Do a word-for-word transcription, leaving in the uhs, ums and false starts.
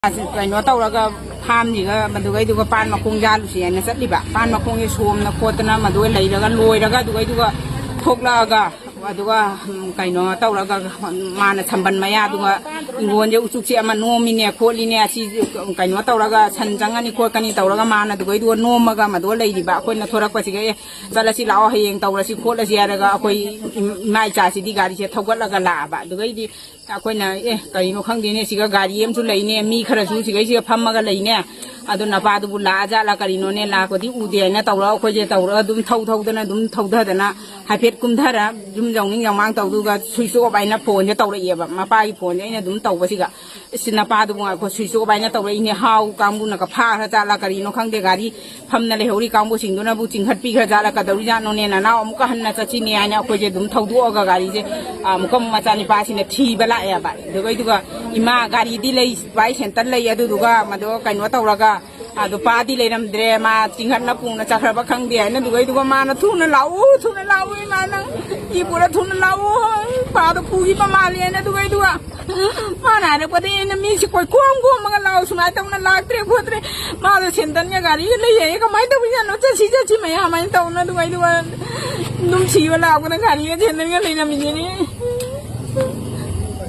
ꯀꯩꯅꯣ ꯇꯧꯔꯒ ꯐꯥꯝꯁꯤꯒ ꯃꯗꯨꯒꯩꯗꯨꯒ ꯄꯥꯟ ꯃꯈꯣꯡ ꯌꯥꯜꯂꯨꯁꯤ ꯍꯥꯏꯅ ꯆꯠꯂꯤꯕ꯫ ꯄꯥꯟ ꯃꯈꯣꯡꯁꯦ ꯁꯣꯝꯅ ꯈꯣꯠꯇꯅ ꯃꯗꯨꯒ ꯂꯩꯔꯒ ꯂꯣꯏꯔꯒ ꯑꯗꯨꯒꯩꯗꯨꯒ ꯊꯣꯛꯂꯛꯑꯒ ꯑꯗꯨꯒ, ꯎꯝ, ꯀꯩꯅꯣ ꯇꯧꯔꯒ ꯃꯥꯅ ꯁꯝꯕꯟ ꯃꯌꯥꯗꯨꯒ ꯏꯪꯒꯣꯟꯁꯦ ꯎꯆꯨꯛꯁꯦ ꯑꯃ ꯅꯣꯝꯃꯤꯅꯦ ꯈꯣꯠꯂꯤꯅꯦ, ꯑꯁꯤ ꯀꯩꯅꯣ ꯇꯧꯔꯒ ꯁꯟ ꯆꯪꯉꯅꯤ ꯈꯣꯠꯀꯅꯤ ꯇꯧꯔꯒ ꯃꯥꯅ ꯑꯗꯨꯒꯩꯗꯨꯒ ꯅꯣꯝꯃꯒ ꯃꯗꯨꯒ ꯂꯩꯔꯤꯕ꯫ ꯑꯩꯈꯣꯏꯅ ꯊꯣꯔꯛꯄꯁꯤꯒ "ꯑꯦ, ꯆꯠꯂꯁꯤ ꯂꯥꯛꯑꯣ, ꯍꯌꯦꯡ ꯇꯧꯔꯁꯤ ꯈꯣꯠꯂꯁꯤ" ꯍꯥꯏꯔꯒ ꯑꯩꯈꯣꯏ ꯏꯃꯥ ꯏꯆꯥꯁꯤꯗꯤ ꯒꯥꯔꯤꯁꯦ ꯊꯧꯒꯠꯂꯒ ꯂꯥꯛꯑꯕ꯫ ꯑꯗꯨꯒꯩꯗꯤ ꯑꯩꯈꯣꯏꯅ, "ꯑꯦ, ꯀꯔꯤꯅꯣ ꯈꯪꯗꯦꯅꯦ, ꯁꯤꯒ ꯒꯥꯔꯤ ꯑꯃꯁꯨ ꯂꯩꯅꯦ, ꯃꯤ ꯈꯔꯁꯨ ꯁꯤꯒꯩꯁꯤꯒ ꯐꯝꯃꯒ ꯂꯩꯅꯦ, ꯑꯗꯨ ꯅꯄꯥꯗꯨꯕꯨ ꯂꯥꯛꯑ ꯖꯥꯠꯂꯥ ꯀꯔꯤꯅꯣꯅꯦ, ꯂꯥꯛꯄꯗꯤ ꯎꯗꯦ" ꯍꯥꯏꯅ ꯇꯧꯔꯒ ꯑꯩꯈꯣꯏꯁꯦ ꯇꯧꯔꯒ ꯑꯗꯨꯝ ꯊꯧ ꯊꯧꯗꯅ ꯑꯗꯨꯝ ꯊꯧꯗꯗꯅ ꯍꯥꯏꯐꯦꯠ ꯀꯨꯝꯊꯔ ꯌꯨꯝ ꯌꯧꯅꯤꯡ ꯌꯧꯃꯥꯡ ꯇꯧꯗꯨꯒ switch off ꯍꯥꯏꯅ ꯐꯣꯟꯁꯦ ꯇꯧꯔꯛꯑꯦꯕ꯫ ꯃꯄꯥꯒꯤ ꯐꯣꯟꯁꯦ ꯑꯩꯅ ꯑꯗꯨꯝ ꯇꯧꯕꯁꯤꯒ, "ꯏꯁ, ꯅꯄꯥꯗꯨꯕꯨ ꯉꯥꯏꯈꯣ, switch off ꯍꯥꯏꯅ ꯇꯧꯔꯛꯏꯅꯦ, ꯍꯥꯎ ꯀꯥꯡꯕꯨꯅꯒ ꯐꯥꯈ꯭ꯔ ꯖꯥꯠꯂꯥ ꯀꯔꯤꯅꯣ ꯈꯪꯗꯦ, ꯒꯥꯔꯤ ꯐꯝꯅ ꯂꯩꯍꯧꯔꯤ ꯀꯥꯡꯕꯨꯁꯤꯡꯗꯨꯅꯕꯨ ꯆꯤꯡꯈꯠꯄꯤꯈ꯭ꯔ ꯖꯥꯠꯂꯥ, ꯀꯗꯧꯔꯤꯖꯥꯠꯅꯣꯅꯦ, ꯅꯅꯥꯎ ꯑꯃꯨꯛꯀ ꯍꯟꯅ ꯆꯠꯁꯤꯅꯦ" ꯍꯥꯏꯅ ꯑꯩꯈꯣꯏꯁꯦ ꯑꯗꯨꯝ ꯊꯧꯗꯣꯛꯑꯒ ꯒꯥꯔꯤꯁꯦ, ꯑ, ꯑꯃꯨꯛꯀ ꯑꯃꯨꯛ ꯃꯆꯥꯅꯤꯄꯥꯁꯤꯅ ꯊꯤꯕ ꯂꯥꯛꯑꯦꯕ꯫ ꯑꯗꯨꯒ, ꯑꯗꯨꯒ "ꯏꯃꯥ, ꯒꯥꯔꯤꯗꯤ ꯂꯩ, ꯚꯥꯏ, ꯁꯦꯟꯇꯔ ꯂꯩ, ꯑꯗꯨꯗꯨꯒ ꯃꯗꯣ ꯀꯩꯅꯣ ꯇꯧꯔꯒ, ꯑꯗꯣ ꯄꯥꯗꯤ ꯂꯩꯔꯝꯗ꯭ꯔꯦ, ꯃꯥ ꯆꯤꯡꯈꯠꯅ ꯄꯨꯅ ꯆꯠꯈ꯭ꯔꯕ ꯈꯪꯗꯦ" ꯍꯥꯏꯅ꯫ ꯑꯗꯨꯒ, ꯑꯗꯨꯒ ꯃꯥꯅ "ꯊꯨꯅ ꯂꯥꯛꯎ, ꯊꯨꯅ ꯂꯥꯛꯎ, ꯏꯃꯥ, ꯅꯪ ꯏ ꯄꯨꯔ ꯊꯨꯅ ꯂꯥꯛꯎ, ꯄꯥꯗꯣ ꯄꯨꯈꯤꯕ ꯃꯥꯜꯂꯦ" ꯍꯥꯏꯅ꯫ ꯑꯗꯨꯒ, ꯑꯗꯨꯒ ꯃꯥꯅ ꯍꯥꯏꯔꯛꯄꯗꯒꯤ ꯑꯩꯅ ꯃꯤꯁꯦ ꯀꯣꯏ ꯀꯣꯝ ꯀꯣꯝꯃꯒ ꯂꯥꯛꯑꯣ, ꯁꯨꯃꯥꯏꯅ ꯇꯧꯅ ꯂꯥꯛꯇ꯭ꯔꯦ ꯈꯣꯠꯇ꯭ꯔꯦ, ꯃꯥꯗꯣ ꯁꯦꯟꯗꯟꯒ ꯒꯥꯔꯤꯒ ꯂꯩ ꯍꯥꯏꯌꯦ, ꯀꯃꯥꯏꯅ ꯇꯧꯔꯤꯖꯥꯠꯅꯣ, ꯆꯠꯁꯤ ꯆꯠꯁꯤ ꯃꯌꯥꯝ ꯍꯥꯏꯅ ꯇꯧꯅ꯫ ꯑꯗꯨꯒ ꯑꯩꯗꯣ ꯑꯗꯨꯝ ꯁꯤꯕ ꯂꯥꯛꯄꯗ ꯒꯥꯔꯤꯒ ꯁꯦꯟꯗꯟꯒ ꯂꯩꯔꯝꯃꯤꯁꯤꯅꯤ꯫